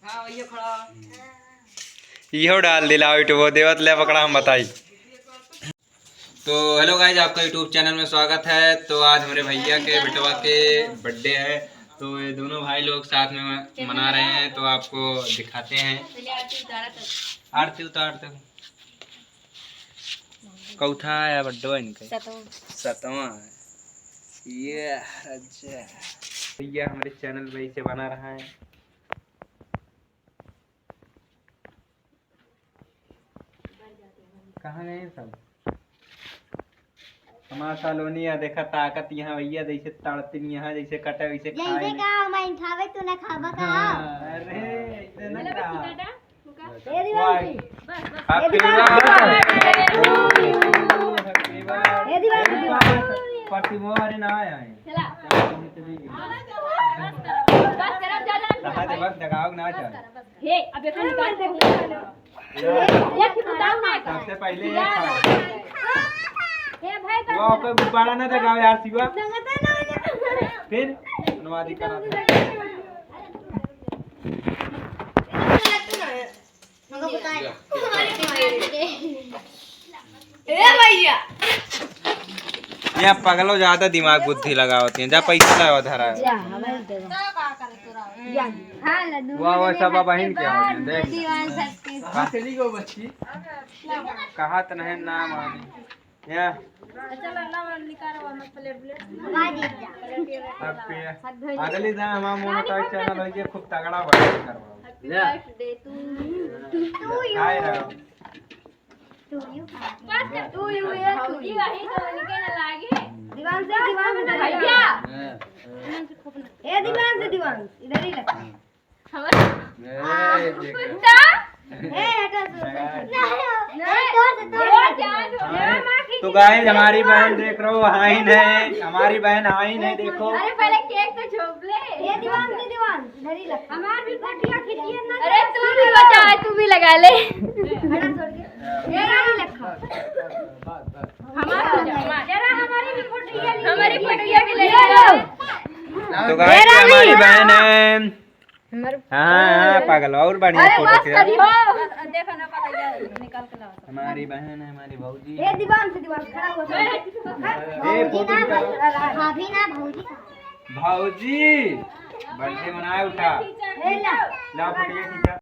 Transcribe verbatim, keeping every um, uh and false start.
हाँ, भैया खड़ा। इहो डाल दिला YouTube देवत ले पकड़ा हम बताई। तो hello guys, आपका YouTube channel में स्वागत है। तो आज हमरे भैया के बेटवा के birthday है, तो ये दोनों भाई लोग साथ में म-, मना रहे हैं, तो आपको दिखाते हैं। पहले आरती उतारा तब। आरती उतार तब। कौथा है birthday इनका? सतवाँ। सतवाँ है। ये अच्छा। भैया हमरे channel पे इसे बना रहा है। कहाँ गए सब? हमार सलोनी है, देखा ताकत यहाँ भैया जैसे तड़पिन यहाँ जैसे कटे वैसे जैसे खाए। का हम खावे तू ना खाबा का? हाँ, अरे, ऐसे ना पहले बस कहा। फुकाटा, फुका। ए दीवान वाह। जी। बस, बस। Happy ए दीवान birthday to you। Happy birthday। ए दीवान जी। प्रतिमा वाले ना आए हैं। चला। बस करा, बस करा, ज्यादा ना कहा दे, बस जगाओ ना बस चाहे। करा, बस। हे, अब एकर निकाल दे। ये, ये फिर उतार ना कर। सबसे पहले ये खा। ए भाई, वो बस आपको गुब्बारा ना जगाओ यार, शिवा। फिर अनुवादी करा दे। ए भैया। ये पगलो ज्यादा दिमाग बुद्धि लगावत हैं। जा पैसा लावा धरा है। जा, हमारे दे दो। जा। हाँ, लड्डू वाह, वाह, सब बहिन के हो गए, देख। दीवान सबके। हाँ, चली गो बच्ची। कहा तो नहीं ना मानी। या। चलो, ना निकालो, हम plate, plate। अब ये अगली दान हमारा मोनोटाइज channel होइए, खूब तगड़ा बढ़िया करवाओ। Happy birthday to you। हाय राम। तू यू, ये तू यू। वही तो उनके ना लागे। दीवान से, दीवान से, भैया। ए दीवान से, दीवान, इधर ही रख। हमारे ए, देखो। कुत्ता। ए, हटो, हटो। नहीं, नहीं, तोड़ दे, तोड़ दे। तो guys, हमारी बहन देख रहे हो, हाइन है, हमारी बहन हाइन है, देखो। अरे, पहले cake तो झोंप ले। ये दीवान से, दीवान, इधर ही रख। हमार भी फोटो खींचिए ना। अरे, तू भी बचा है, तू भी लगा ले। हटा, छोड़ के। ये नहीं रखा। हमार हो जा, हमार। जरा हमारी भी फोटो ले लीजिए। हमारी फोटो भी ले लीजिए। तो guys, ये हमारी रानी। बहन है। हमारे हाँ, हाँ, हाँ, पागल, और बढ़िया अरे, फोटो बस खींचा। करी हो। देखो ना, पता है, निकाल के लाओ। हमारी बहन है, हमारी भौजी। ए, दीवान से दीवान खड़ा हुआ। ए, फोटो खींचा। भाभी ना, भौजी। भौजी, birthday मनाए उठा। ए, ला। ला, फोटो खींचा।